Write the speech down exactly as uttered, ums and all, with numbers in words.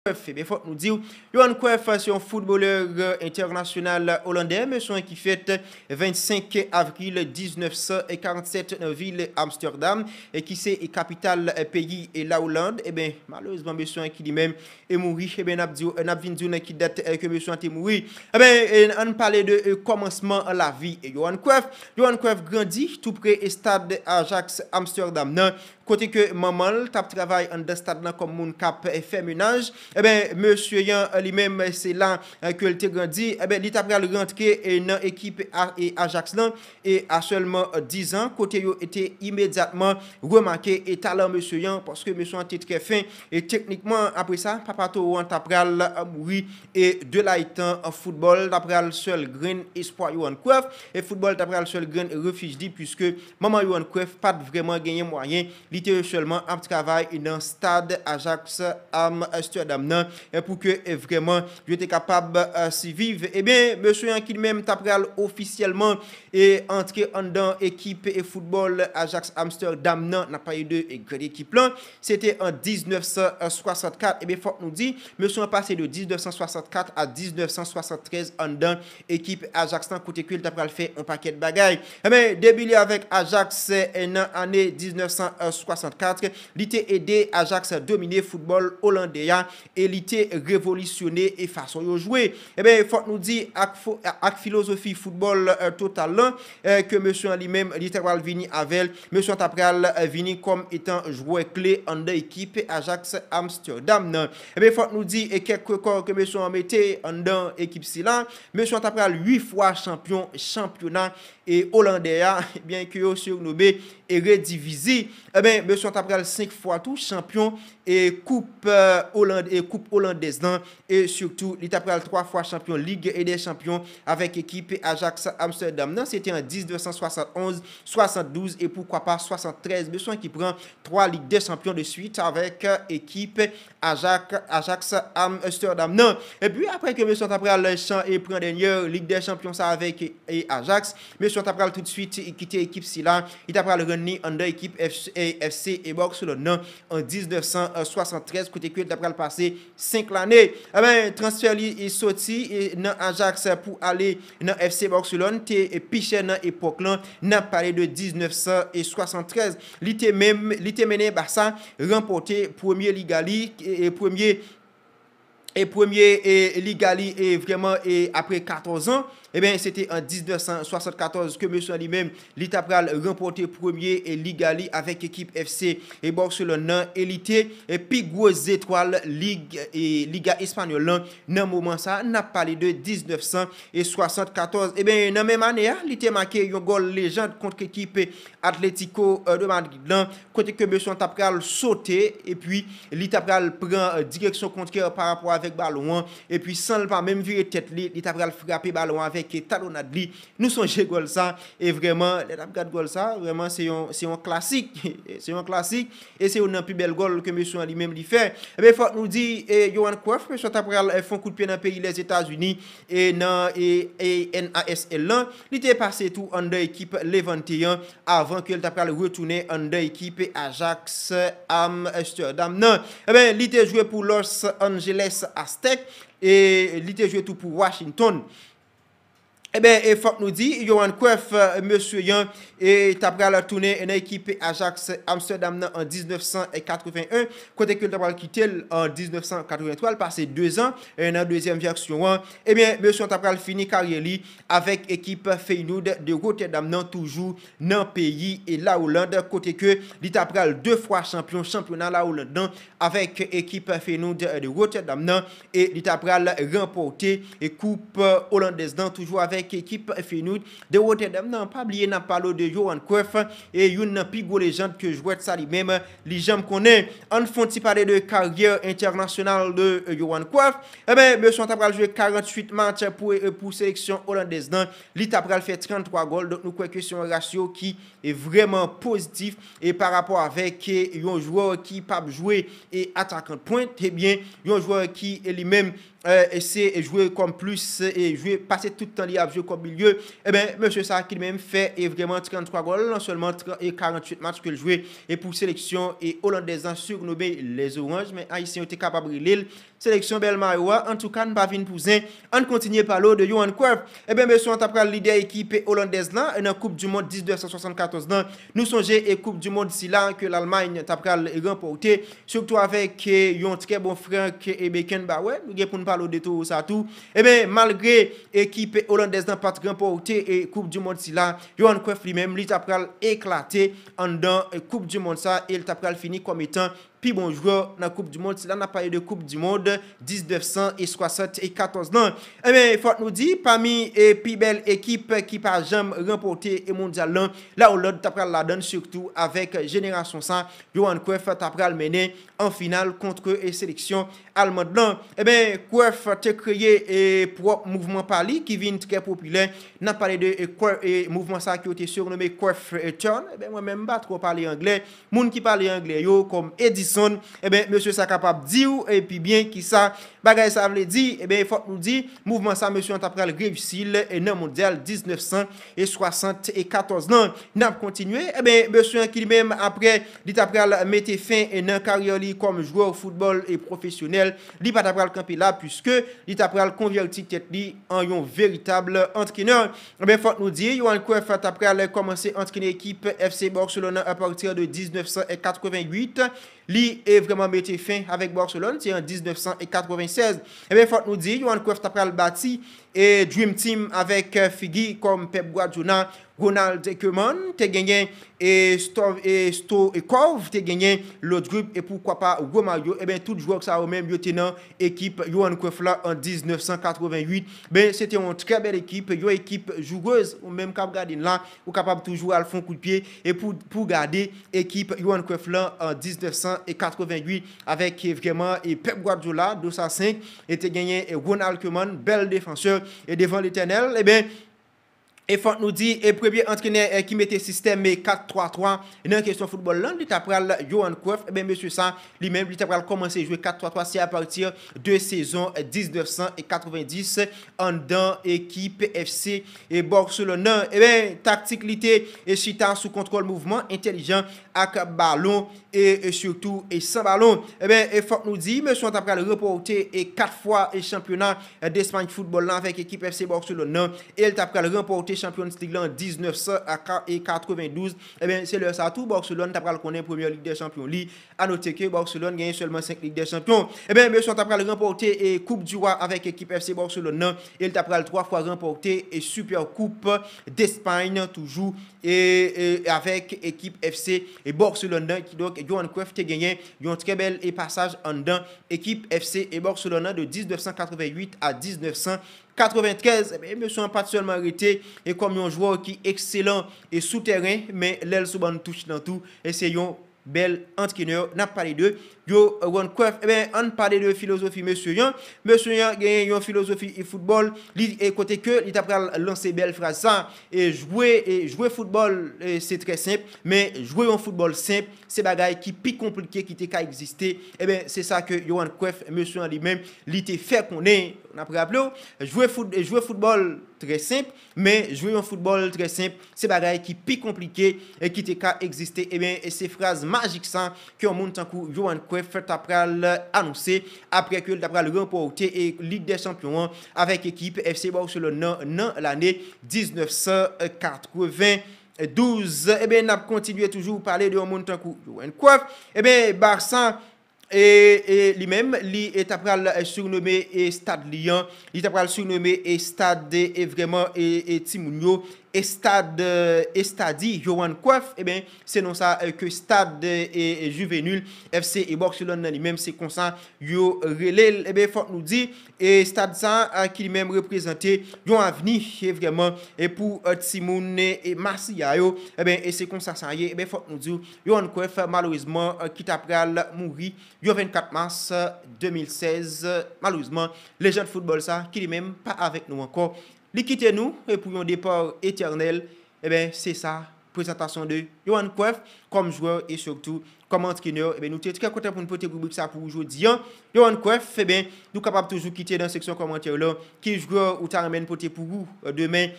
Cruyff, ebyen, fòk nou di w, Johan Cruyff se yon foutbolè entènasyonal olandè, mesye ki fèt vennsenk avril diznèf san karannsèt nan vil Amsterdam, e ki se kapital peyi Lawoland. Ebyen, malerezman, mesye ki li menm e mouri. Ebyen, n ap di w, n ap vin di w nan ki dat ke mesye an te mouri. Ebyen, ann pale de kòmansman lavi Johan Cruyff. Johan Cruyff grandi tou pre estad Ajax Amsterdam nan, kote ke manman l t ap travay anndan stad lan kòm moun k ap fè menaj. Ebyen, mesye an li menm, se la ke l te grandi. Ebyen, li t ap pral rantre nan ekip Ajax lan e a sèlman diz an, kote yo te imedyatman remake e talan mesye an, paske mesye an te trè fen e teknikman. Apre sa, papa towo an t ap pral mouri e de la etan foutbòl t ap pral sèl grenn espwa Johan Cruyff e foutbòl t ap pral sèl grenn refij li, piske manman Johan Cruyff pa t vrèman genyen mwayen. Li te sèlman ap travay nan stad Ajax Amsterdam nan pou ke vrèman yo te kapab siviv. Ebyen, mesye an ki li menm t ap pral ofisyèlman e antre anndan ekip e foutbòl Ajax Amsterdam nan, n ap pale de e, grenn ekip lan, se te an diznèf san swasannkat. Ebyen, fòk nou di, mesye an pase de diznèf san swasannkat a diznèf san swasanntrèz anndan ekip Ajax lan, kote ke l ta pral fè yon pakèt bagay. Ebyen, debi li avèk Ajax e, nan ane diznèf san swasannkat, li te ede Ajax domine foutbòl olandè a e li te revolisyone e fason yo jwe. Ebyen, fòk nou di ak, ak filozofi foutbòl total lan, ke mesye an li menm li ta pral vini avè l. Mesye an ta pral vini kòm etan jwè kle anndan ekip Ajax Amsterdam nan. Ebyen, fòk nou di e kèk rekò ke mesye an mete anndan ekip sila. Mesye an ta pral uit fwa chanpyon chanpyona e olandè a, byen ke yo sirinome Eredivisie. Ebyen, mesye an ta pral senk fwa tou chanpyon e koup Oland e koup olandèz lan. E sitou, li ta pral twa fwa chanpyon Lig e dè Chanpyon avèk ekip Ajax Amsterdam nan. Se te an diznèf san swasannonz, swasanndouz e poukwa pa swasanntrèz. Mesye an ki pran twa Lig dè Chanpyon de swit avèk ekip Ajax, Ajax Amsterdam nan. Epi, apre ke mesye an ta pral chan e pran dènyè Lig dè Chanpyon sa avèk e Ajax, mesye an ta pral toutswit kite ekip sila. Li ta pral rann li anndan ekip FC e Barcelone nan an diznèf san swasanntrèz, kote ke li ta pral pase senk lane. Ebyen, transfè li soti nan Ajax pou ale nan FC Barcelone te pi chè nan epòk lan. N ap pale de diznèf san swasanntrèz. Li te menm, li te mennen Barça ranpòte premye liga li, e premye e premye e liga li e vrèman e apre katòz an. Ebyen, se te an diznèf san swasannkatòz ke mesye an li menm, li ta pral ranpòte premye e liga li avèk ekip FC e Barcelone nan, e li te e pi gwo zetwal lig e liga espanyòl lan nan moman sa a. N ap pale de diznèf san swasannkatòz. Ebyen, nan menm ane a, li te make yon gòl lejand kont ekip Atlético de Madrid lan, kote ke mesye an ta pral sote, epi li ta pral pran direksyon kontrè pa rapò avèk balon an, epi san l pa menm vire tèt li, li ta pral frape balon an avèk talonnad li. Nou sonje gòl sa, e vrèman, lè n ap gad gòl sa, vrèman, se yon, se yon klasik. Se yon klasik, e se youn nan pi bèl gòl ke mesye an li menm li fè. Ebyen, fòk nou di, e Johan Cruyff, mesye an ta pral e fè yon kout pye nan peyi Lèzetazini, e nan e, e N A S L lan, li te pase tou anndan ekip Levante an, avan ke l ta pral retounen anndan ekip Ajax Amsterdam nan. Ebyen, li te jwe pou Los Angeles Aztec, e li te jwe tou pou Washington. Ebyen, e fòk nou di, Johan Cruyff, e mesye an, e ta pral tounen nan ekip Ajax Amsterdam nan an diznèf san katreven en, kote ke l ta pral kite l an diznèf san katreven twa, l pase dezan e nan dezyèm vèsyon an. Ebyen, mesye an ta pral fini karyè li avèk ekip Feyenoord de Rotterdam nan, toujou nan peyi e Lawoland, kote ke li ta pral de fwa chanpyon chanpyona Lawoland nan avèk ekip Feyenoord de Rotterdam nan, e li ta pral ranpòte e koup olandèz nan toujou avèk ekip Feyenoord de Rotterdam nan. Pa bliye n ap pale w de Johan Cruyff, e youn nan pi gwo lejand ke jwèt sa li menm li janm konnen. Ann fè yon ti pale de karyè entènasyonal de Johan Cruyff. Ebyen, mesye an ta pral jwe karanntuit match pou, pou seleksyon olandèz nan. Li ta pral fè tranntwa gòl. Donk, nou kwè ke se yon rasyo ki e vrèman pozitif e pa rapò avèk e yon jwè ki p ap jwe e atakan pwent, ebyen, yon jwè ki e li menm e se jwe kòm plis, e jwe pase tout tan li ap jwe kòm milye. Ebyen, mesye sa ki li menm fè e vrèman tranntwa gòl nan sèlman tran- e karanntuit match ke l jwe e pou seleksyon e olandèz lan, sirinome Les Oranges, men Ayisyen yo te kapab rele l seleksyon bèl mayo a. Antouka, n pa vin pou zen. Ann kontinye pale w de Johan Cruyff. Ebyen, mesye an ta pral lidè ekip olandèz lan nan Koup di Mond diznèf san swasannkatòz lan. Nou sonje e Koup di Mond sila ke Lalmay ta pral ranpòte, sitou avèk yon trè bon Frank Beckenbauer. Nou gen pou n pale w de towo sa tou. Ebyen, malgre ekip olandèz lan pa t ranpòte e Koup di Mond sila, Johan Cruyff li menm, li ta pral eklate anndan Koup di Mond sa e l ta pral fini kòm etan pi bon jwè nan Koup di Mond. Sila n ap pale de Koup di Mond diznèf san swasannkatòz lan. Ebyen, fòk nou di, pami e pi bèl ekip ki pa janm ranpòte e mondyal lan, Lawoland ta pral ladann, sitou avèk jenerasyon sa, Johan Cruyff ta pral mennen an final kont e seleksyon almand lan. Ebyen, Cruyff te kreye e pwòp mouvman pa li ki vin trè popilè. N ap pale de e, Cruyff, e mouvman sa ki yo te sirnome Cruyff e Turn. Ebyen, mwen menm, m pa twò pale anglè. Moun ki pale anglè yo, kòm Edison, ebyen, mesye sa kapab di w e pi byen ki sa bagay sa vle di. Ebyen, fòk nou di, mouvman sa, mesye an ta pral reyisi l e nan mondyal diznèf san swasannkatòz lan. N ap kontinye. Ebyen, mesye an ki li menm, apre li ta pral mete fen e nan karyè li kòm jwè foutbòl e pwofesyonèl, li pa ta pral kanpe la, piske li ta pral konvèti tèt li an yon veritab antrenè. Ebyen, fòk nou di, Johan Cruyff ta pral kòmanse antrene ekip F C Barcelone nan apati de diznèf san katrevenwit. Li e vrèman mete fen avèk Barcelone, se an diznèf san katrevensèz. Ebyen, fòk nou di, Johan Cruyff ta pral bati e Dream Team avèk, eh, figi kòm Pep Guardiola, Ronald Koeman, te genyen e Sto-, e Stoichkov, te genyen Laudrup e poukwa pa Romario. Ebyen, tout jwè sa yo menm, yo te nan ekip Johan Cruyff la an diznèf san katrevenwit. Ben, se te yon trè bèl ekip, yon ekip jourèz, ou menm k ap gade n la, ou kapab toujou al fè yon kout pye e pou, pou gade ekip Johan Cruyff lan an diznèf san katrevenwit avèk, eh, vrèman, e Pep Guardiola, dos a senk, e te genyen e Ronald Koeman, bèl defansè, e devan Letènèl, ebyen, e fòk nou di, e premye antrenè, eh, ki mete sistèm, eh, kat twa twa nan kesyon foutbòl lan, li ta pral Johan Cruyff. Ebyen, mesye sa, li menm, li ta pral kòmanse jwe kat twa twa, se apati de sezon diznèf san katrevendis anndan ekip F C e Barcelone nan. Ebyen, taktik li te e chita sou kontwòl mouvman entèlijan ak balon e, e sitou e san balon. Ebyen, e fòk nou di, mesye an ta pral ranpòte e kat fwa e chanpyona Despay foutbòl lan avèk ekip F C Barcelone nan, e l ta pral ranpòte Champions League lan an diznèf san katrevendouz. Ebyen, se lè sa tou, Barcelone ta pral konnen premyè Lig dè Chanpyon li. A note ke Barcelone genyen sèlman senk Lig dè Chanpyon. Ebyen, mesye an ta pral ranpòte e Coupe du Roi avèk ekip F C Barcelone nan, e l ta pral twa fwa ranpòte e Super Coupe d'Espagne toujou e, e avèk ekip F C e Barcelone nan. Kidonk, Johan Cruyff te genyen yon trè bèl e pasaj anndan ekip F C e Barcelone nan de diznèf san katrevenwit a diznèf san katreventrèz. Ebyen, mesye an pa t sèlman rete e kòm yon jwè ki ekselan e sou tèren, men lè l sou bann touch lan tou, e se yon bèl antrenè n ap pale de Johan Cruyff. Ebyen, ann pale de filozofi mesye an. Mesye an genyen yon filozofi e foutbòl, li, e kote ke li ta pral lanse bèl fraz sa, e jwe, e jwe foutbòl, e se trè senp, men jwe yon foutbòl senp, se bagay ki pi konplike ki te ka egziste. Ebyen, se sa ke Johan Cruyff, mesye an li menm, li te fè konnen. N ap raple w, jwe fout-, jwe foutbòl trè senp, men jwe yon foutbòl trè senp, se bagay ki pi konplike e ki te ka egziste. Ebyen, e se fraz majik sa ke yon moun tankou Johan Cruyff ta pral anonse apre ke l ta pral ranpòte e Lig dè Chanpyon an avèk ekip F C Barcelone nan, nan lane diznèf san katrevendouz. Ebyen, n ap kontinye toujou pale de yon moun tankou Johan Cruyff. Ebyen, Barça, e, e li menm, li, e, ta pral, e, sirnome, e, stad li an. Li ta pral sirnome, e, stad, e, e, vrèman, e, e, timoun yo, e, stad, e, Estadi Johan Cruyff. Ebyen, se non sa, e, ke stad, e, e, Juvenil F C e Barcelone nan li menm, se konsa yo rele l. Ebyen, fòk nou di, e stad sa a ki li menm reprezante yon avni, e, vrèman, e pou, e, timoun, e, e Masiya yo. Ebyen, e se konsa sa ye. Ebyen, fòk nou di, Johan Cruyff, malerezman, e, ki ta pral mouri yon vennkat mas, e, de mil sèz. Malerezman, lejann foutbòl sa, ki li menm pa avèk nou ankò, li kite nou, e pou yon depa etènèl. Ebyen, se sa, prezantasyon de Johan Cruyff kòm jwè e sitou kòm antrenè. Ebyen, nou te trè kontan pou n pote ribrik sa pou ou jodi an. Johan Cruyff, ebyen, nou kapab toujou kite nan seksyon kòmantè lan ki jwè ou ta renmen n pote pou ou, e, demen